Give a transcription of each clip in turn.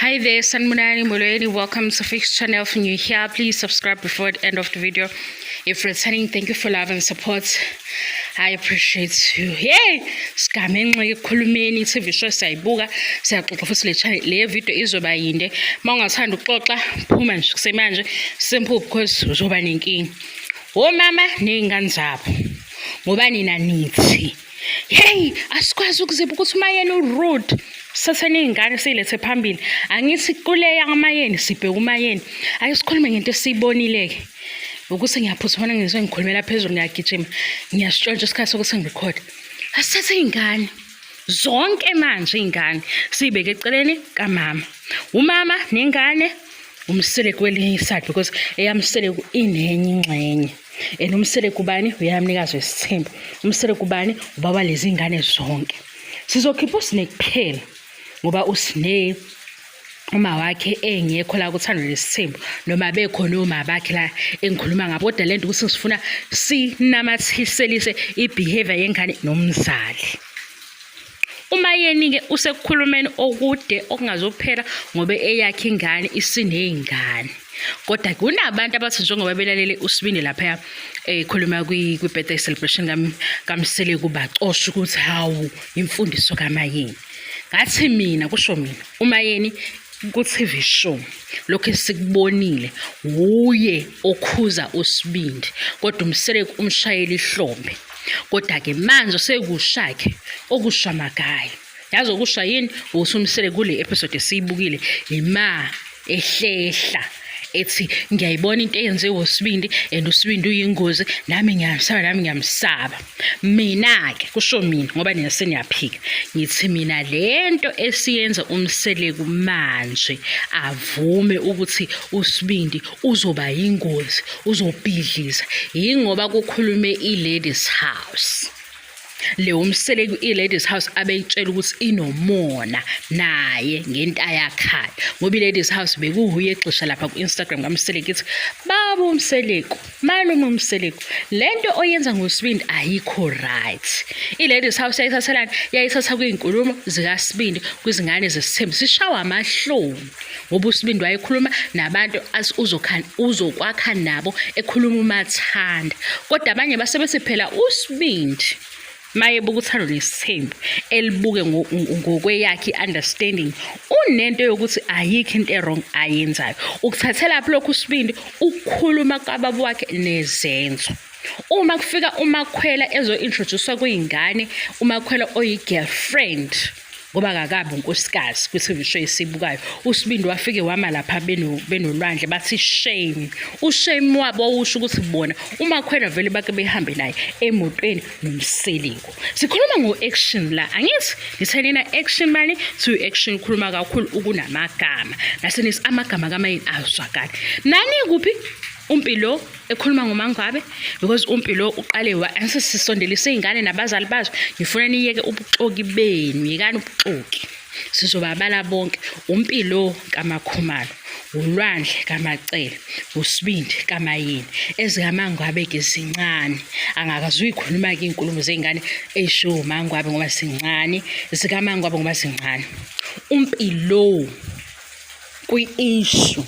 Hi there, Sanibonani Molweni. Welcome to Fix Channel. If you're new here, please subscribe before the end of the video. If returning, thank you for love and support. I appreciate you. Hey, sigamenxe ekukhulumeni i-TV show siyayibuka, siyaxoxa futhi le channel le video izoba yinde. Uma ungathanda ukuxoxa, phuma nje kusemanje. Simple because uzoba nenkinga. Omama ney'ngane zabo. Ngoba nina nithi hey, asikwazi ukuziba ukuthi uMaYeni u-rude. Sithatheni iy'ngane siyilethe phambili. Angithi kule yakaMaYeni sibheke uMaYeni. Ake sikhulume ngento esiyibonile-ke ukuthi ngiyaphuthuma ngizwe ngikhulumela phezulu, ngiyagijima, ngiyasitshontsha isikhathi sokuthi ngirekhode. Asithathe iy'ngane zonke manje, iy'ngane siyibeke eceleni kamama, umama nengane, uMseleku kwelinye i-side, because eyaMseleku inenye ingxenye and uMseleku bani uyamnikazi wesithembu, uMseleku bani ubaba lezi ngane zonke. Sizokhipha uSine kuphela ngoba uSine uma wakhe engekho la kuThando Nesithembu, noma bekhona oma bakhe la engikhuluma ngabo, kodwa lento ukuthi sifuna sinamathiselise i-behavior yengane nomzali. UMaYeni-ke usekukhulumeni okude okungazokuphela ngoba eyakhe ingane isiney'ngane, kodwa kunabantu abathi njengoba belalele uSibindi laphaya ekhuluma kwi-birthday celebration kaMseleku, bacosha ukuthi hawu, imfundiso kaMaYeni. Ngathi mina, kusho mina, uMaYeni ku-TV show lokhu esikubonile wuye okhuza uSibindi, kodwa uMseleku umshayela ihlombe. Kodwa-ke manje sekusha-ke okusha amagaya. Yazi okusha yini? Ukuthi uMseleku kule episode esiyibukile ima ehlehla ethi ngiyayibona into eyenziwe uSibindi and uSibindi uyingozi, nami ngiyamsaba, nami ngiyamsaba. Mina-ke, kusho mina, ngoba nina seniyaphika, ngithi mina lento esiyenza uMseleku manje avume ukuthi uSibindi uzoba yingozi, uzobhidliza, yingoba kukhulume i-Ladies House le. UMseleku i-Ladies House abeyitshela ukuthi inomona naye ngento ayakhayo, ngoba i-Ladies House bekuhuye egxisha lapha ku-Instagram kaMseleku ithi, "Baba uMseleku, malume uMseleku, lento oyenza ngoSibindi ayikho right." I-Ladies House yayithathelani? Yayithatha kwiy'nkulumo zikaSibindi kwizingane zesithembu, sishawa amahloni ngoba uSibindi wayekhuluma nabantu uzokwakha nabo, ekhuluma umathanda, kodwa abanye base bethi phela uSibindi mayebuka uThando Nesithembu elibuke ngokweyakhe i-understanding, unento yokuthi ayikho into e-wrong ayenzayo. Ukuthathela phi lokhu uSibindi ukukhuluma kababa wakhe nezenzo? Uma kufika uMakhwela ezo-introduce-wa kuyingane, uMakhwela oyi-girlfriend ngoba akakabi unkosikazi kwi-TV show esibukayo, uSibindi wafike wama lapha benoLwandle bathi shame. U-shame wabo wawusho ukuthi bona uMakhwela vele bake behambe naye emotweni noMseleku. Sikhuluma ngo-action la, angithi ngithe nina action mani to action, khuluma kakhulu ukunamagama nasenisi amagama kaMaYeni azwakali nani kuphi. UMpilo ekhuluma ngoMaNgwabe because uMpilo uqale wa angisisondelise iy'ngane nabazali bazo. Ngifuna niyeke ubuxoki benu, yekani ubuxoki, sizobabala bonke. UMpilo kaMaKhumalo, uLwandle kaMaCele, uSibindi kaMaYeni, ezikaMaNgwabe-ke zincane, angakaze uyikhuluma-ke iy'nkulumo zey'ngane ey'shiwo uMaNgwabe ngoba zincane, zikaMaNgwabe ngoba zincane. UMpilo kwi-issue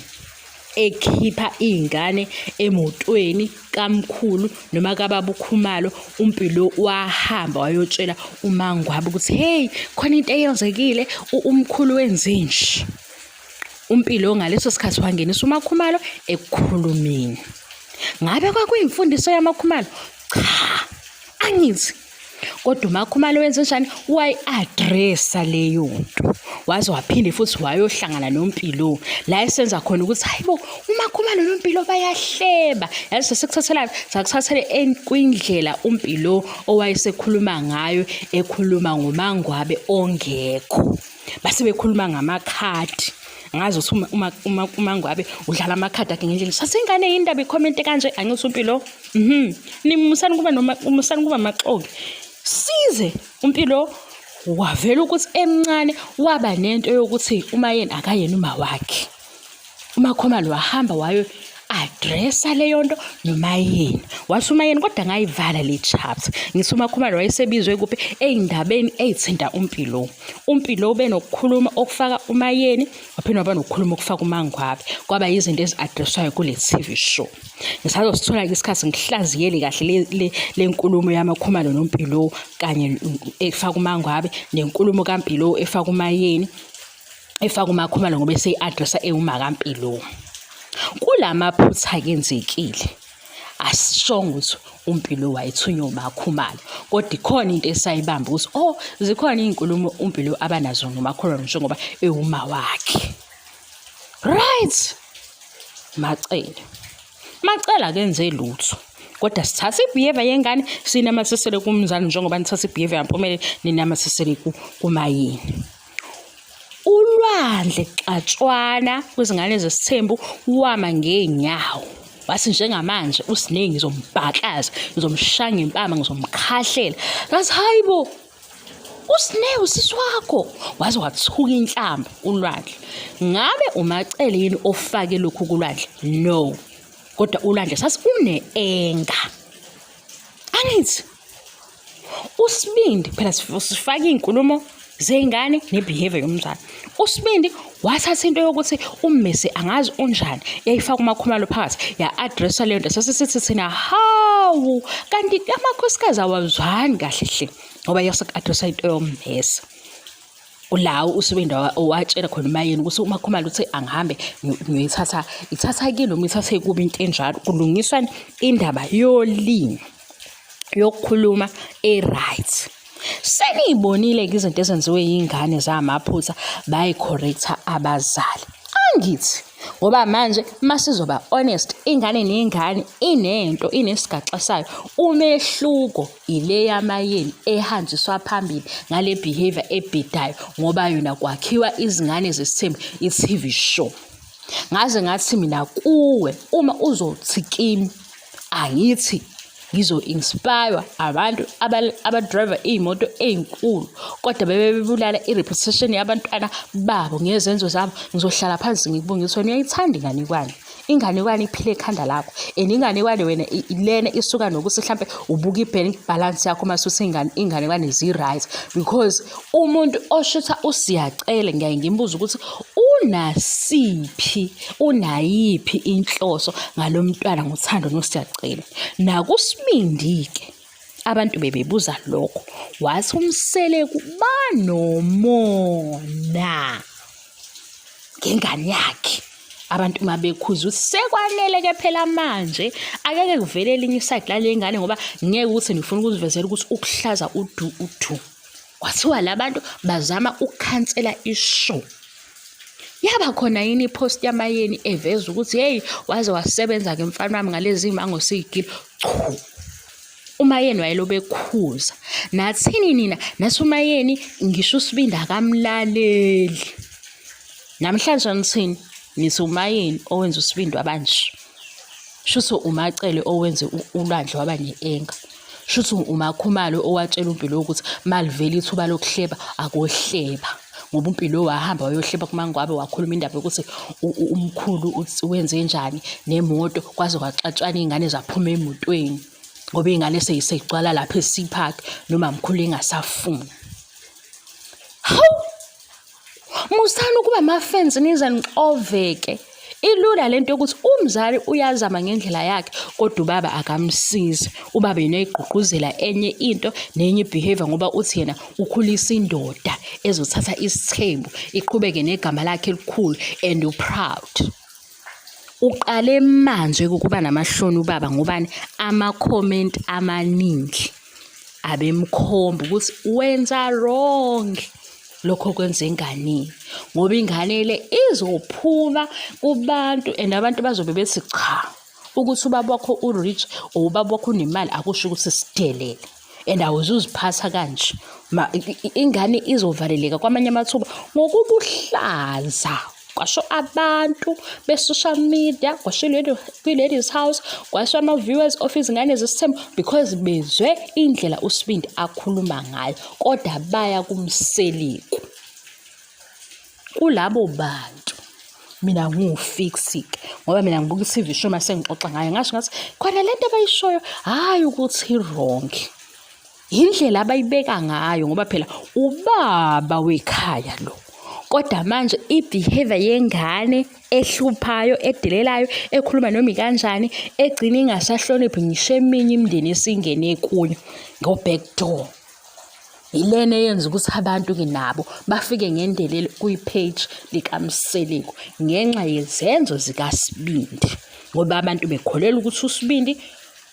ekhipha iy'ngane emotweni kamkhulu noma kababa uKhumalo, uMpilo wahamba wayotshela uMaNgwabe ukuthi hey, khona into eyenzekile, umkhulu wenze nje. UMpilo ngaleso sikhathi wangenisa uMaKhumalo ekukhulumeni. Ngabe kwakuyimfundiso yaMaKhumalo? Cha, angithi kodwa uMaKhumalo wenze njani? Wayi-address-a leyo nto, waze waphinde futhi wayohlangana noMpilo la esenza khona ukuthi hayibo, uMaKhumalo noMpilo bayahleba. Yazi sesikuthathelaphi? Sakuthathele kwindlela uMpilo owayesekhuluma ngayo, ekhuluma ngoMaNgwabe ongekho, base bekhuluma ngamakhadi. Ngazi ukuthi uMaNgwabe udlala amakhadi akhe ngendlela. Sasingane yini indaba i-comment-e kanje? Angithi uMpilo nimusani kuba noma umusani kuba amaxoki size. UMpilo wavela ukuthi emncane waba nento yokuthi uMaYeni akayena uma wakhe. UMaKhumalo wahamba wayo Addressa leyo nto noMayeni. Wathi uMayeni kodwa ngayivala le chapter. Ngithi uMakhumalo wayesebizwe kuphi ey'ndabeni ey'thinta uMpilo. UMpilo ubenokukhuluma okufaka uMayeni, waphinde waba nokukhuluma okufaka uMangwabe. Kwaba yizinto ezi-addresswayo kule TV show. Ngisazosithola-ke isikhathi ngihlaziyele kahle le nkulumo yaMakhumalo noMpilo kanye efaka uMangwabe nenkulumo kaMpilo efaka uMayeni. Efaka uMakhumalo ngoba eseyi-addressa ewumakaMpilo. Kula maphutha kenzekile asishongo ukuthi uMpilo wayethunywe uMakhumalo kodwa ikhona into esayibamba ukuthi oh zikhona iy'nkulumo uMpilo abanazo noMakhumalo njengoba ewuma wakhe. Right, Macele. Macele akenze lutho kodwa sithatha i-behavior yengane sinamathisele kumzali njengoba nithatha i-behavior yaMpumelelo ninamathisele kuMayeni. Ulwandle Xatshwana kwizingane zesithembu wama ngey'nyawo wathi njengamanje uSne ngizombhaklaza ngizomshaya ngempama ngizomkhahlela ngathi hayi bo uSne usisi wakho waze wathuka inhlamba uLwandle ngabe uMacele yini ofake lokhu kuLwandle no kodwa uLwandle sathi une-anger angithi Usibindi phela sifaka iy'nkulumo zey'ngane ne-behavior yomzali. Usibindi wathatha into yokuthi ummese angazi unjani yayifaka uMakhumalo phakathi ya-address-a leyo nto sasisithi thina hawu kanti amakhosikazi awazwani kahle hle ngoba yase-address-a into yommese. Ulawo uSibindi owatshela khona uMayeni ukuthi uMakhumalo uthe angihambe ngiyoyithatha ithatha kini noma ithathe kubi into enjalo kulungiswa indaba yolimi. Yokukhuluma e-right. Seniyibonile-ke izinto ezenziwe yiy'ngane zamaphutha bayi-correct-a abazali. Angithi ngoba manje masizoba honest ingane nengane inento inesigaxa sayo. Umehluko ile yamayeni ehanjiswa phambili ngale behavior ebhedayo ngoba yona kwakhiwa izingane zesithembu i-T_V show. Ngaze ngathi mina kuwe uma uzothi kimi angithi ngizo-inspire abantu abadrayiva iy'moto ey'nkulu kodwa bebe bebulala i-reputation yabantwana babo ngezenzo zabo ngizohlala phansi ngikubonge ukuthi wena uyayithanda inganekwane inganekwane iphile ekhanda lakho and inganekwane wena lena isuka nokuthi mhlampe ubuka i-bank balance yakho uma suthi inganekwane zi-right because umuntu oshutha usiyacele ngiyaye ngimbuze ukuthi unasiphi unayiphi inhloso ngalo mntwana ngothando nosiyacela nakusibindi-ke abantu bebebuza lokho wathi umseleku banomona ngengane yakhe abantu uma bekhuza ukuthi sekwanele-ke phela manje akeke kuvele elinye isayidi lale ngane ngoba ngeke ukuthi nifuna ukuzivezela ukuthi ukuhlaza udu udu kwathiwa la bantu bazama ukukhansela ishow yaba khona yini ipost yamayeni eveza ukuthi hey waze wasebenza-ke mfana wami ngalezi mango siyigilo chu umayeni wayelobe ekhuza nathini nina nathi umayeni ngisho usibindi akamlaleli namhlanje nithini nithi umayeni owenza usibindi wabanje shuthi umacele owenze ulwandle waba ne-enga shuthi umakhumalo owatshela umpilo ukuthi malivele ithuba lokuhleba akohleba ngoba umpilo wahamba wayohleba kumangwabe wakhuluma indaba yokuthi umkhulu wenze njani nemoto kwaze kwaxatshwana iy'ngane zaphuma emotweni ngoba iy'ngane seyisegcwala lapha e-Sea Park noma mkhulu engasafuni hawu Musani ukuba ama-fans nize nixoveke. Ilula lento yokuthi umzali uyazama ngendlela yakhe kodwa ubaba akamsizi. Ubaba yena uyayigqugquzela enye into nenye i-behavior ngoba uthi yena ukhulisa indoda ezothatha isithembu iqhubeke negama lakhe elikhulu and u-proud. Uqale manje ukuba namahloni ubaba ngobani ama-comment amaningi abemkhomba ukuthi wenza wrong lokho kwenza enganeni ngoba ingane le izophuma kubantu and abantu bazobe bethi cha ukuthi ubaba wakho u-rich or ubaba wakho unemali akusho ukuthi sidelele and awuzuziphatha kanje ingane izovaleleka kwamanye amathuba ngokubuhlaza kwasho abantu be-social media kwasho kwi-ladies house kwasho ama-viewers of izingane zesithembu because bezwe indlela usibindi akhuluma ngayo kodwa baya kumseliku kulabo bantu. Mina ngiwufix-ke ngoba mina ngibuka i-TV show mase ngixoxa ngayo ngasho ngathi khona lento abayishoyo hhayi ukuthi i-wrong. Yindlela abayibeka ngayo ngoba phela ubaba wekhaya lo. Kodwa manje i-behavior yengane ehluphayo, edelelayo, ekhuluma noma ikanjani, egcina ingasahloniphi ngisho eminye imindeni esingene kuyo ngo-back door. Yilena eyenza ukuthi abantu-ke nabo bafike ngendelelo kwi-page likaMseleku ngenxa yezenzo zikaSibindi. Ngoba abantu bekholelwa ukuthi uSibindi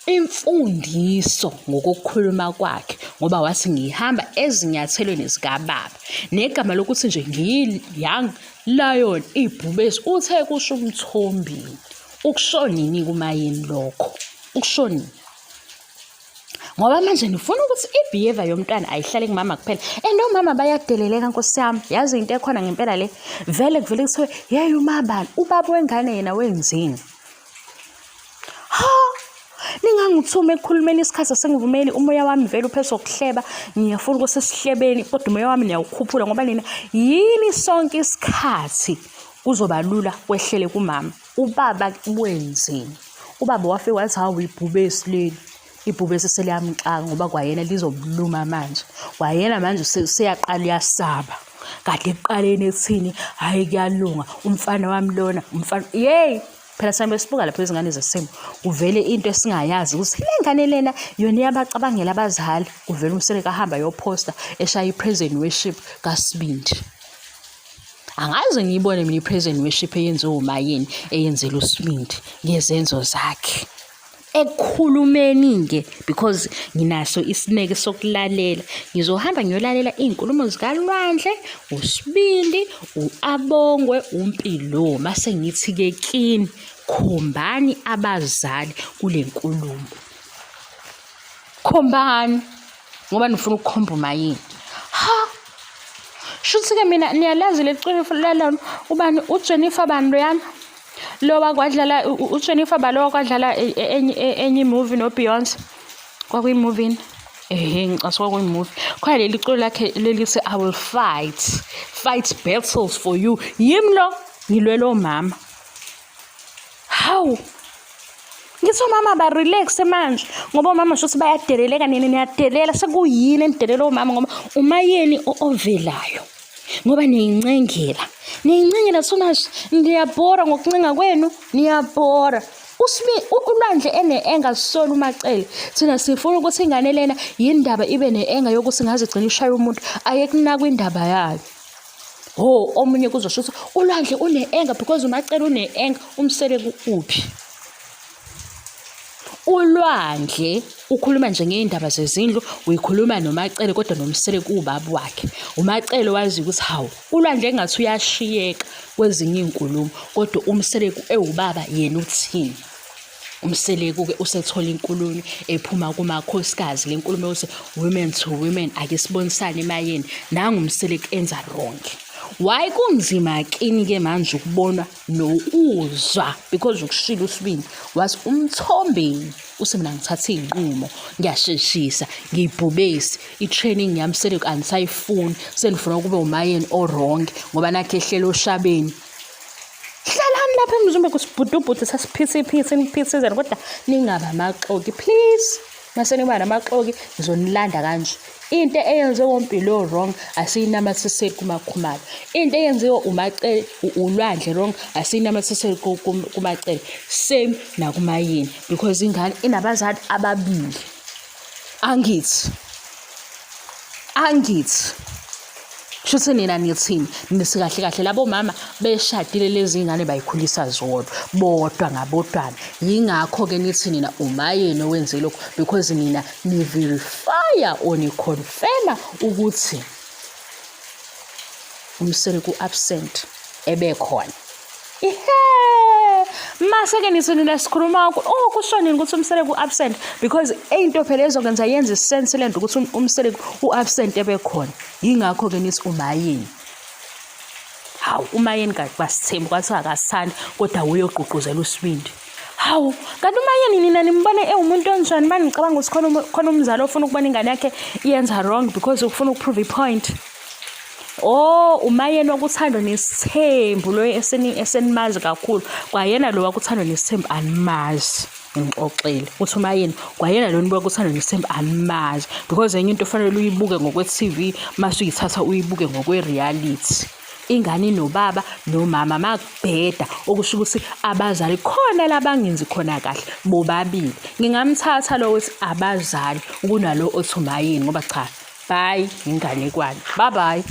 imfundiso ngokokukhuluma kwakhe ngoba wathi ngihamba ezinyathelweni zikababa. Negama lokuthi nje ngiyi-young lion, ibhubesi, uthe kusho uMthombeni. Ukusho nini kuMayeni lokho? Ukusho nini? Ngoba manje nifuna ukuthi i-behavior yomntwana ayihlale kumama kuphela. And omama bayadeleleka nkosi yami. Yazi into ekhona ngempela le. Vele kuvele kuthiwe, yeyi umabani, ubaba wengane yena wenzeni? Ha! Ningangithumi ekukhulumeni isikhathi asengivumeli umoya wami vele uphethwe ukuhleba ngiyafuna ukuthi sihlebeni kodwa umoya wami niyawukhuphula ngoba nina yini sonke isikhathi kuzoba lula kwehlele kumama. Ubaba wenzeni? Ubaba wafike wathi hawu ibhubesi leli. Ibhubesi seliyamxaka ngoba kwayena lizomluma manje. Kwayena manje useyaqala uyasaba. Kade ekuqaleni ethini hhayi kuyalunga umfana wami lona umfana yeyi phela sihambe sibuka lapho izingane zesimo kuvele into esingayazi ukuthi le ngane lena yona iyabacabangela abazali kuvele umseleka ahamba yophosta eshaya i-praise and worship kaSibindi. Angaze ngiyibone mina i-praise and worship eyenziwe uMayeni eyenzela uSibindi ngezenzo zakhe. Ekukhulumeni-ke because nginaso isineke sokulalela, ngizohamba ngiyolalela iy'nkulumo zikaLwandle, uSibindi, u-Abongwe, uMpilo. Mase ngithi-ke kini, khombani abazali kule nkulumo. Khombani ngoba nifuna ukukhomba uMayeni. Ha! Shuthi-ke mina niyalazi leli culo lalona ubani uJennifer bani loyana? Lo wakwadlala uJennifer balo wakwadlala e, e, enye e, enye imovie noBeyonce. Kwakuyimovie ehe ngicaswa kwakuyimovie. Khona leli culo lakhe lelithi I will fight, fight battles for you. Yimi lo ngilwela omama. Hawu ngithi omama ba-relaxe manje ngoba omama shuthi bayadeleleka nini niyadelela sekuyini enidelela omama ngoba umayeni ovelayo ngoba niyincengela niyincengela too much niyabhora ngokuncenga kwenu niyabhora ulwandle ene-enga sisole umacele thina sifuna ukuthi ingane lena yindaba ibe ne-enga yokuthi ngaze igcine ishaya umuntu ayekunakwa indaba yayo. Ho omunye kuzosho ukuthi uLwandle une-anger because uMacele une-anger umsele kuphi? ULwandle ukhuluma nje ngey'ndaba zezindlu uyikhuluma noMacele kodwa noMsele kuwubaba wakhe. UMacele wazi ukuthi hawu uLwandle engathi uyashiyeka kwezinye iy'nkulumo kodwa uMseleku ewubaba yena uthini? UMseleku-ke usethola inkulumo ephuma kumakhosikazi le nkulumo yokuthi women to women ake sibonisane emayeni nangu uMseleku enza wrong. Why kunzima kini-ke manje ukubonwa nokuzwa because ukushila usibindi wathi uMthombeni uthi mina ngithatha iy'nqumo ngiyasheshisa ngiyibhubesi i-training yami Mseleku angisayifuni senifuna kube umayeni o-wrong ngoba nakhe ehlele oshabeni. Hlalani lapha emzumbe kusibhudubhudu sasiphithiphithi niphithizele kodwa ningaba amaxoki please. Mase niba namaxoki ngizonilanda kanje. Into eyenziwe uMpilo wrong asiyinamathiseli kuMakhumalo. Into eyenziwe uMacele uLwandle wrong asiyinamathiseli kuMacele. Same nakuMayeni because ingane inabazali ababili. Angithi angithi shuthi nina nithini nithi kahle kahle labo mama beshadile lezi ngane bayikhulisa zodwa bodwa ngabodwana yingakho-ke nithi nina umayeni owenze lokhu because nina ni-verifya or ni-confirma ukuthi uMseleku ku-absent ebekhona Ihe! Mase-ke nithi nina sikhuluma oh kusho nini ukuthi uMseleku u-absent because into phela ezokwenza yenze isense le nto ukuthi uMseleku u-absent ebekhona. Yingakho-ke nithi uMayeni. Hawu uMayeni kasithembi kwathiwa akasithandi kodwa uyogqugquzela usibindi. Hawu kanti uMayeni nina nimbone ewumuntu onjani manje ngicabanga ukuthi khona khona umzali ofuna ukubona ingane yakhe iyenza wrong because ufuna ukuprove i-point. Oh, umayeni wakuthando nesithembu lo esenimazi kakhulu. Kwayena lo wakuthando nesithembu animazi. Ngixoxele uthi umayeni kwayena lo nibuka kuthando nesithembu animazi because enye into ofanele uyibuke ngokwe-TV mase uyithatha uyibuke ngokwe-reality. Ingane inobaba nomama makubheda okusho ukuthi abazali khona labangenzi khona kahle bobabili. Ngingamthatha lo othi abazali kunalo othi umayeni ngoba cha bye inganekwane. Bye bye.